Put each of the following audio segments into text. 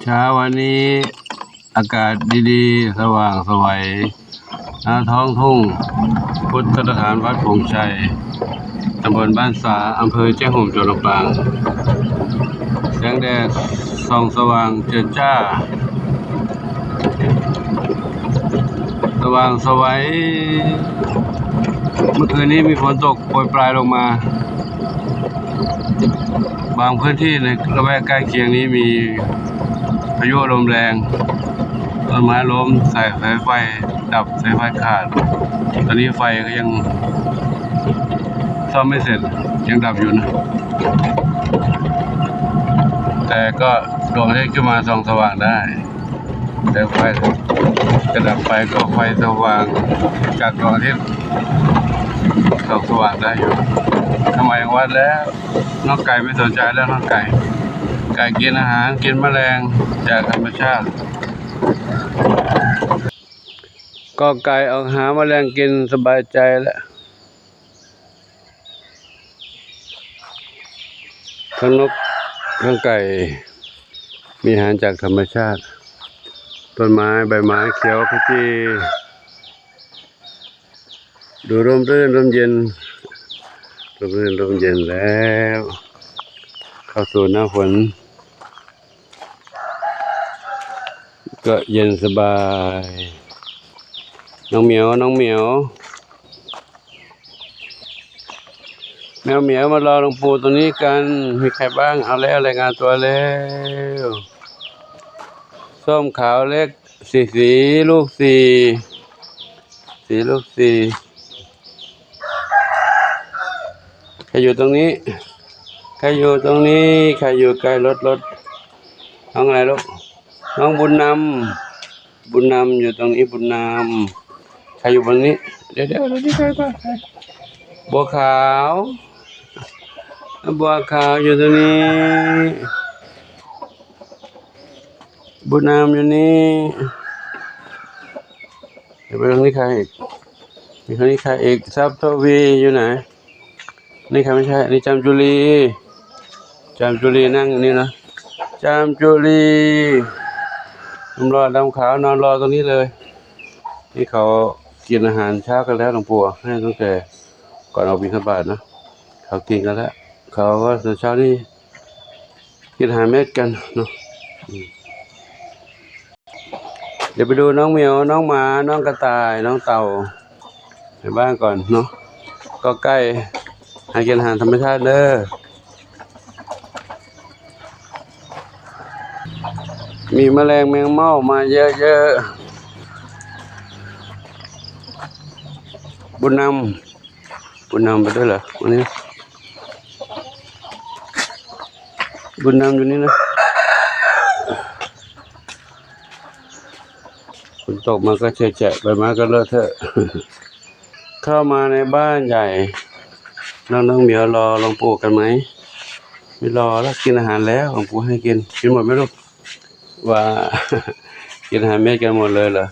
ເຊົ້າວັນນີ້ອາກາດດີໆ ສະຫວ່າງສະໄຫວ ໜ້າທ້ອງທົ່ງ ພຸດທະສະຖານວັດຜົງໄຊ ຕຳບົນບ້ານສາ ອຳເພີແຈ້ງຫົງ ຈັງຫວັດລຳປາງ. ແສງແດດສ່ອງສະຫວ່າງເຈີດຈ້າ ສະຫວ່າງສະໄຫວ. ເມື່ອຄືນນີ້ມີຝົນຕົກໂປຍປາຍລົງມາ. ບາງພື້ນທີ່ໃນລະແວກໃກ້ຄຽງນີ້ມີພາຍຸລົມແຮງ, ຕົ້ນໄມ້ລົ້ມ, ສາຍໄຟ ໄຟດັບ, ສາຍໄຟຂາດ. ຕອນນີ້ໄຟກໍຍັງສ້ອມໄມ່ເສັດ, ຍັງດັບຢູ່ນະ, ແຕ່ກໍດວງອາທິດຂຶ້ນມາສ່ອງສະຫວ່າງໄດ້. ແສງໄຟຈະດັບໄປກໍໄຟສະຫວ່າງຈາກດວງອາທິດ ສ່ອງສະຫວ່າງໄດ້ຢູ່. ທຳມາຍັງວັດແລ້ວ, ນ້ອງໄກ່ໄມ່ສົນໃຈແລ້ວ, ນ້ອງໄກ່ ໄກ່ກິນອາຫານ, ກິນແມະແລງຈາກທຳມະຊາດ. ກໍໄກ່ອອກຫາແມະແລງກິນສະບາຍໃຈແລ້ວ. ທັງນົກທັງໄກ່ ມີອາຫານຈາກທຳມະຊາດ, ຕົ້ນໄມ້ໃບໄມ້ຂຽວຂະຈີ ດູຮົ່ມລື່ນລົມເຢັນ, ຮົ່ມລື່ນລົມເຢັນແລ້ວ. ເຂົ້າສູ່ໜ້າຝົນ ກໍເຢັນສະບາຍ. ນ້ອງໝຽວ, ນ້ອງໝຽວ, ແມວໝຽວມາລໍຫຼວງປູ່ຕົງນີ້ກັນ. ມີໃຄບ້າງ? ເອົາແລ້ວ, ລາຍງານຕົວແລ້ວ. ສົ້ມຂາວເລັກ ສີ່ສີ, ລູກສີ່, ສີ່ລູກສີ່. ໃຄຢູ່ຕົງນີ້? ໃຄຢູ່ຕົງນີ້? ໃຄຢູ່ໃກ້ລົດ? ລົດ ນ້ອງອະໄລລູກ? ນ້ອງບຸນນຳ, ບຸນນຳຢູ່ຕົງນີ້, ບຸນນຳ. ໃຄຢູ່ບົນນີ້? ດຽວໆ ເອົາຕົງນີ້ໃຄກ່ອນ. ບົວຂາວ, ບົວຂາວຢູ່ຕົງນີ້, ບຸນນຳຢູ່ນີ້. ດຽວໄປຕົງນີ້ໃຄອີກ, ມີຄົນນີ້ໃຄອີກ. ຊັບທະວີຢູ່ໃນ? ນີ້ໃຄໄມ່ໃຊ່, ອັນນີ້ຈາມຈຸລີ, ຈາມຈຸລີນັ່ງຢູ່ນີ້ນະ, ຈາມຈຸລີ. ດຳຫຼໍ່ດຳຂາວນອນລໍຕົງນີ້ເລີຍ. ນີ້ເຂົາກິນອາຫານເຊົ້າກັນແລ້ວ, ຫຼວງປູ່ໃຫ້ຕັ້ງແຕ່ກ່ອນອອກບິນທະບາດນະ. ເຂົາກິນກັນແລ້ວ, ເຂົາວ່າຕອນເຊົ້ານີ້ ກິນອາຫານເມັດກັນເນາະ. ອືມ ດຽວໄປດູນ້ອງໝຽວ, ນ້ອງໝາ, ນ້ອງກະຕ່າຍ, ນ້ອງເຕົ່າໃຫ້ບ້ານກ່ອນເນາະ. ກໍໄກ່ ໃຫ້ກິນອາຫານທຳມະຊາດເດີ. ມີມະແລງແມງເມົາມາເຍີະໆ. ບຸນນຳ ບຸນນຳໄປດ້ວຍເຫຼືອ ວັນນີ້? ບຸນນຳຢູ່ນີ້ນະ. ຝົນຕົກມາກໍແຈະໆ ໃບໄມ້ກໍເລາະເທາະ. ເຂົ້າມາໃນບ້ານໃຫຍ່ ນ້ອງ ນ້ອງໝຽວລໍຫຼວງປູ່ກັນໄໝ? ໄມ່ລໍລະ, ກິນອາຫານແລ້ວ, ຫຼວງປູ່ໃຫ້ກິນ. ກິນໝົດໄໝລູກ? ວ່າ ກິນອາຫານເມັດກັນໝົດເລີຍເຫຼືອ?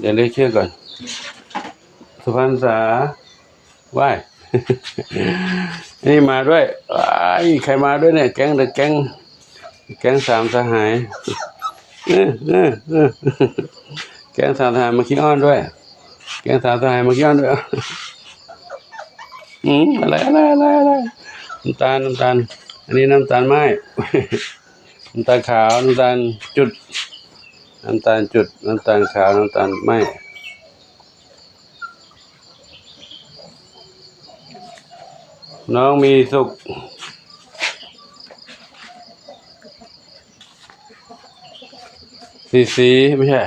ດຽວລຽກຊື່ກ່ອນ. ສຸພັນສາ. ວ້າຍ ນີ້ມາດ້ວຍ. ວ້າຍ ໃຄມາດ້ວຍນີ້? ແກ້ງເດີ ແກ້ງ ແກ້ງສາມສະຫາຍ. ເອີ ເອີ ເອີ ແກ້ງສາມສະຫາຍມາຂີ້ອ້ອນດ້ວຍ. ແກ້ງສາມສະຫາຍມາຂີ້ອ້ອນດ້ວຍ. ອືມ ອະໄລ ອະໄລ ອະໄລ ອະໄລ? ນ້ຳຕານ ນ້ຳຕານ. ອັນນີ້ນ້ຳຕານໄມ້. ນ້ຳຕານຂາວ, ນ້ຳຕານຈຸດ, ນ້ຳຕານຈຸດ, ນ້ຳຕານຂາວ, ນ້ຳຕານໄມ້. ນ້ອງມີສຸກ ສີ ສີ ໄມ່ໃຊ່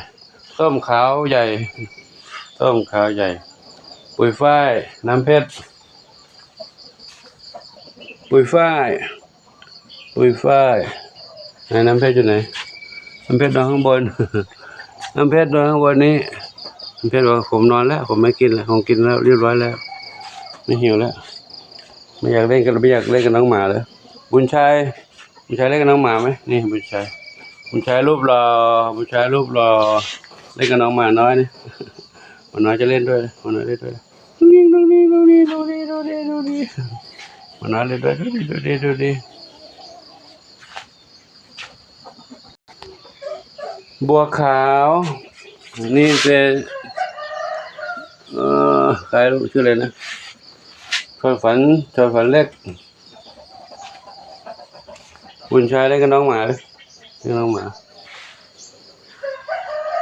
ສົ້ມຂາວໃຫຍ່, ສົ້ມຂາວໃຫຍ່. ປຸ໋ຍຝ້າຍ, ນ້ຳເພັດ, ປຸ໋ຍຝ້າຍ. ປຸ໋ຍຝ້າຍ. ໃນນ້ຳເພັດຢູ່ໃນ? ນ້ຳເພັດນອນຂ້າງບົນ. ນ້ຳເພັດນອນຂ້າງບົນນີ້. ນ້ຳເພັດວ່າ ຜົມນອນແລ້ວ, ຜົມໄມ່ກິນແລ້ວ, ຜົມກິນແລ້ວ ຮຽບຮ້ອຍແລ້ວ, ໄມ່ຫິວແລ້ວ. ໄມ່ຢາກເລ່ນກັນ, ໄມ່ຢາກເລ່ນກັບນ້ອງໝາເລີຍ. ບຸນໄຊ, ບຸນໄຊເລ່ນກັບນ້ອງໝາໄໝ? ນີ້ບຸນໄຊ, ບຸນໄຊຮູບຫຼໍ່, ບຸນໄຊຮູບຫຼໍ່ ເລ່ນກັບນ້ອງໝານ້ອຍນີ້. ໝານ້ອຍຈະເລ່ນດ້ວຍ, ໝານ້ອຍເລ່ນດ້ວຍ. ດູດີ ດູດີ ດູດີ ດູດີ ດູດີ ດູດີ. ໝານ້ອຍເລີຍ ດູດີ ດູດີ ດູດີ ດູດີ. ບົວຂາວ ນີ້ແຕ່ ເອີ ຂາຍຊື່ອະໄລນະ ຊອຍຝັນ ຊອຍຝັນເລັກ ບຸນຊາຍເລັກກັບນ້ອງໝາ ນ້ອງໝາ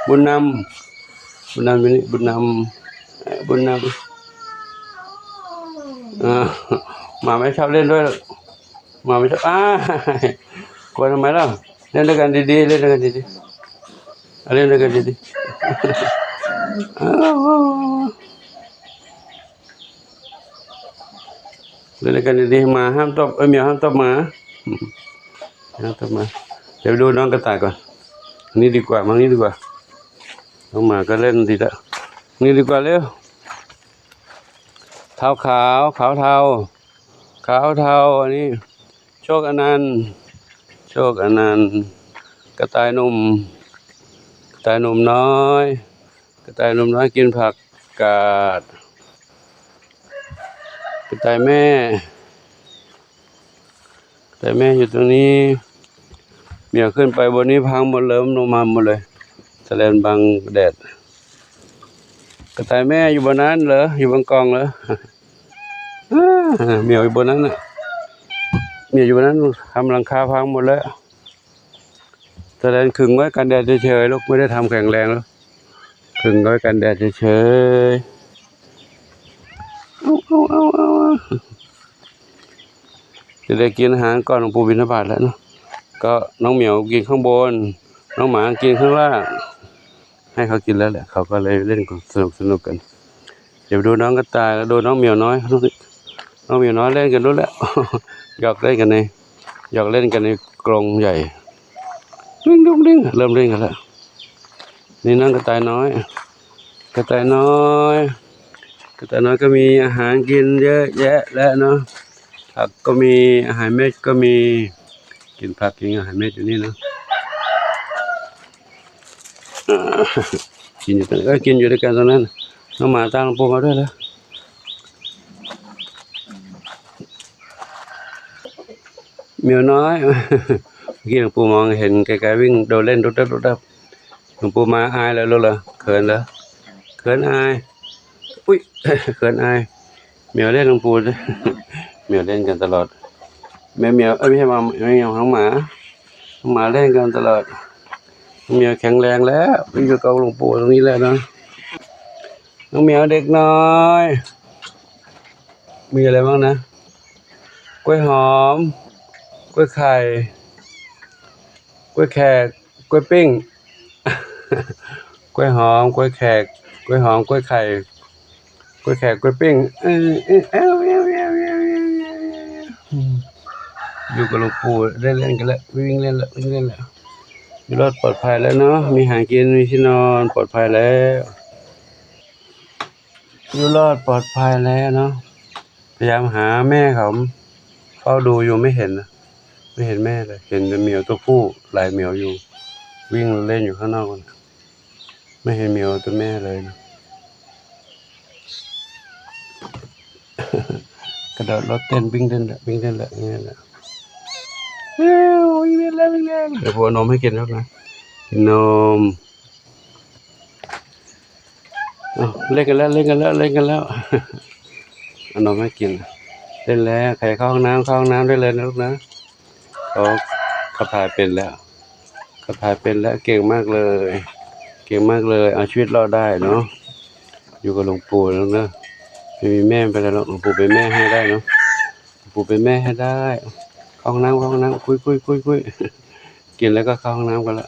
ບຸນນຳ ບຸນນຳຢູ່ນີ້ ບຸນນຳ ເອີ ບຸນນຳ ເອີ ໝາໄມ່ຊອບເລ່ນດ້ວຍ ໝາໄມ່ຊອບ ອ້າຍ ກົວທຳໄມລະ? ເລ່ນດ້ວຍກັນດີໆ ເລ່ນດ້ວຍກັນດີໆ ເອົາ ເລ່ນດ້ວຍກັນດີໆ ເອົາ ເລ່ນດ້ວຍກັນດີໆ ໝາຫ້າມຕົບ ເອີ ແມວຫ້າມຕົບໝາ ຫ້າມຕົບໝາ ດຽວໄປດູນ້ອງກະຕ່າຍກ່ອນ ນີ້ດີກວ່າ ມານີ້ດີກວ່າ ນ້ອງໝາກໍເລ່ນດີລະ ນີ້ດີກວ່າເລັວ ທ້າວຂາວ ຂາວເທົາ ຂາວເທົາ ອັນນີ້ໂຊກອະນັນ ໂຊກອະນັນ ກະຕ່າຍໜຸ່ມ ກະຕ່າຍໜຸ່ມນ້ອຍ ກະຕ່າຍໜຸ່ມນ້ອຍກິນຜັກກາດ ກະຕ່າຍແມ່ ກະຕ່າຍແມ່ຢູ່ຕົງນີ້ ໝຽວຂຶ້ນໄປບົນນີ້ພັງໝົດເລີຍ ລົງມາໝົດເລີຍ ສະແລນບັງແດດ ກະຕ່າຍແມ່ຢູ່ບ່ອນນັ້ນເລີ ຢູ່ບ່ອນກ່ອງເລີ ອາ ໝຽວຢູ່ບ່ອນນັ້ນນະ ໝຽວຢູ່ບ່ອນນັ້ນ ທຳຫຼັງຄາພັງໝົດແລ້ວ ສະແລນຂຶງໄວ້ກັນແດດເສີຍໆ ລູກ ບໍ່ໄດ້ທຳແຂງແລງ ຂຶງໄວ້ກັນແດດເສີຍໆ ເອົາໆໆໆ ຈະໄດ້ກິນອາຫານກ່ອນ ຫຼົງປູບິນທະບາດແລ້ວເນາະ ກໍນ້ອງໝຽວກິນຂ້າງບົນ ນ້ອງໝາກິນຂ້າງລ່າງ ໃຫ້ເຂົາກິນແລ້ວແຫຼະ ເຂົາກໍເລີຍຫຼິ້ນສະໜຸກໆກັນ ດຽວໄປດູນ້ອງກະຕ່າຍ ແລ້ວດູນ້ອງໝຽວນ້ອຍ ນ້ອງໝຽວນ້ອຍຫຼິ້ນກັນໂລດແລ້ວ ຢອກເລ່ນກັນໃນ ຢອກເລ່ນກັນໃນກົງໃຫຍ່ ດິ້ງດຸ້ງດິ້ງ ເລີ່ມຫຼິ້ນກັນແລ້ວ ນີ້ນ້ອງກະຕ່າຍນ້ອຍ ກະຕ່າຍນ້ອຍ ກະຕ່າຍນ້ອຍກໍມີອາຫານກິນເຍອະແຍະແລ້ວເນາະ ຜັກກໍມີ ອາຫານເມັດກໍມີ ກິນຜັກກິນອາຫານເມັດຢູ່ນີ້ເນາະ ກິນຢູ່ ເອີ ກິນຢູ່ດ້ວຍກັນຕອນນັ້ນ ນ້ອງໝາຕາມປູມາດ້ວຍລະ ໝຽວນ້ອຍ ເມື່ອກີ້ຫຼົງປູມອງເຫັນໄກໆ ວິ່ງໂດດເລ່ນດຸບດັບ ຫຼົງປູມາອາຍແລ້ວ ເຂີນແລ້ວ ເຂີນອາຍ ອຸ້ຍ ເຂີນອາຍ ໝຽວເລ່ນ ຫຼົງປູ ໝຽວເລ່ນກັນຕະຫຼອດ ແມ່ໝຽວ ເອີຍ ບໍ່ໃຊ່ໝາ ແມ່ໝຽວ ນ້ອງໝາ ນ້ອງໝາເລ່ນກັນຕະຫຼອດ ນ້ອງໝຽວແຂງແລງແລ້ວ ຢູ່ກັບຫຼົງປູຕົງນີ້ແຫຼະເນາະ ນ້ອງໝຽວເດັກນ້ອຍ ມີອະໄລບ້າງນະ ກ້ວຍຫອມ ກ້ວຍໄຂ່ ກ້ວຍແຂກ ກ້ວຍປີ້ງ ກ້ວຍຫອມ ກ້ວຍແຂກ ກ້ວຍຫອມ ກ້ວຍໄຂ່ ກ້ວຍແຂກ ກ້ວຍປີ້ງ ເອີ ເອີ ຢູ່ກັບຫຼົງປູ ໄດ້ເລ່ນກັນແລ້ວ ວິ່ງເລ່ນແລ້ວ ວິ່ງເລ່ນແລ້ວ ຢູ່ລອດປອດໄພແລ້ວເນາະ ມີຫາກິນ ມີທີ່ນອນ ປອດໄພແລ້ວ ຢູ່ລອດປອດໄພແລ້ວເນາະ ພະຍາຍາມຫາແມ່ເຂົາ ເຝົ້າດູຢູ່ ໄມ່ເຫັນນະ ໄມ່ເຫັນແມ່ເລີຍ ເຫັນແຕ່ໝຽວຕົວຜູ້ ຫຼາຍໝຽວຢູ່ ວິ່ງເລ່ນຢູ່ຂ້າງນອກ ໄມ່ເຫັນໝຽວຕົວແມ່ເລີຍນະ ກະໂດດລົດເຕັ້ນ ວິ່ງເຕັ້ນແຫຼະ ວິ່ງເຕັ້ນແຫຼະ ວິ່ງເຕັ້ນແຫຼະ ວິ່ງເຕັ້ນແລ້ວ ວິ່ງເຕັ້ນແລ້ວ ດຽວຜົມເອົານົມໃຫ້ກິນແລ້ວນະ ກິນນົມ. ເອົ້າ ເລ່ນກັນແລ້ວ ເລ່ນກັນແລ້ວ ເລ່ນກັນແລ້ວ ເອົານົມໃຫ້ກິນ ເລ່ນແລ້ວ ໃຜເຂົ້າຫ້ອງນ້ຳ ເຂົ້າຫ້ອງນ້ຳໄດ້ເລີຍນະລູກນະ ເຂົາ ຂັບຖ່າຍເປັນແລ້ວ ຂັບຖ່າຍເປັນແລ້ວ ເກັ່ງມາກເລີຍ ເກັ່ງມາກເລີຍ ເອົາຊີວິດລອດໄດ້ເນາະ ຢູ່ກັບຫຼົງປູ່ນະລູກເດີ ໄມ່ມີແມ່ໄປແລ້ວເນາະ ຫຼົງປູ່ເປັນແມ່ໃຫ້ໄດ້ເນາະ ປູເປັນແມ່ໃຫ້ໄດ້ ເຂົ້າຫ້ອງນ້ຳ ເຂົ້າຫ້ອງນ້ຳ ກຸ້ຍໆໆ ກິນແລ້ວກໍເຂົ້າຫ້ອງນ້ຳກັນລະ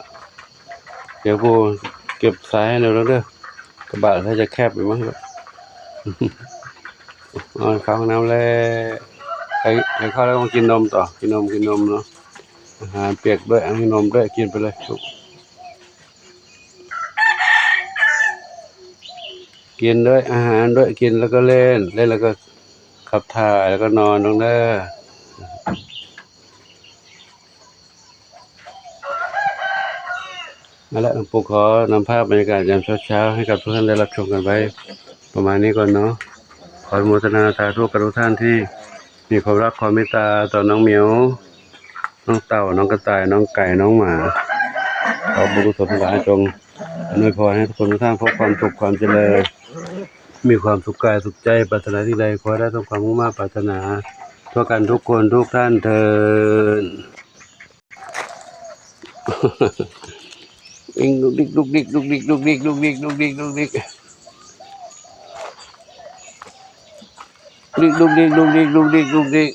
ດຽວປູເກັບຊາຍໃຫ້ແນ່ເດີ ກະບະຖ້າຈະແຄບຢູ່ມັ້ງ ເຂົ້າຫ້ອງນ້ຳແລ້ວ ໃຫ້ ໃຫ້ເຂົ້າແລ້ວກໍກິນນົມຕໍ່ ກິນນົມ ກິນນົມເນາະ ອາຫານປຽກດ້ວຍ ອາຫານນົມດ້ວຍ ກິນໄປເລີຍລູກ ກິນດ້ວຍ ອາຫານດ້ວຍ ກິນແລ້ວກໍເລ່ນ ເລ່ນແລ້ວກໍຂັບຖ່າຍ ແລ້ວກໍນອນລົງເດີ. ເອົາລະ ປູຂໍນຳພາບບັນຍາກາດຍາມເຊົ້າໆ ໃຫ້ກັບທຸກທ່ານໄດ້ຮັບຊົມກັນໄວ້ປະມານນີ້ກ່ອນເນາະ ຂໍອະນຸໂມທະນາສາທຸກັບທຸກທ່ານທີ່ມີຄວາມຮັກຄວາມເມດຕາຕໍ່ນ້ອງໝຽວ ນ້ອງເຕົ່າ ນ້ອງກະຕ່າຍ ນ້ອງໄກ່ ນ້ອງໝາ. ອບບຸນກຸສົນທັງຫຼາຍ ຈົ່ງອຳນວຍພອນໃຫ້ທຸກຄົນທຸກທ່ານ ພົບຄວາມສຸກຄວາມຈະເລີນ ມີຄວາມສຸກກາຍສຸກໃຈ ປາດຖະໜາສິ່ງໃດ ຂໍໃຫ້ໄດ້ສົມຄວາມມຸ່ງມາດປາດຖະໜາ ທົ່ວກັນທຸກຄົນທຸກທ່ານເທີ້ນ. ອິງລຸກດິກ ລຸກດິກ ລຸກດິກ ລຸກດິກ ລຸກດິກ ລຸກດິກ ລຸກດິກ ລຸກດິກ ລຸກດິກ ລຸກດິກ ລຸກດິກ ລຸກດິກ.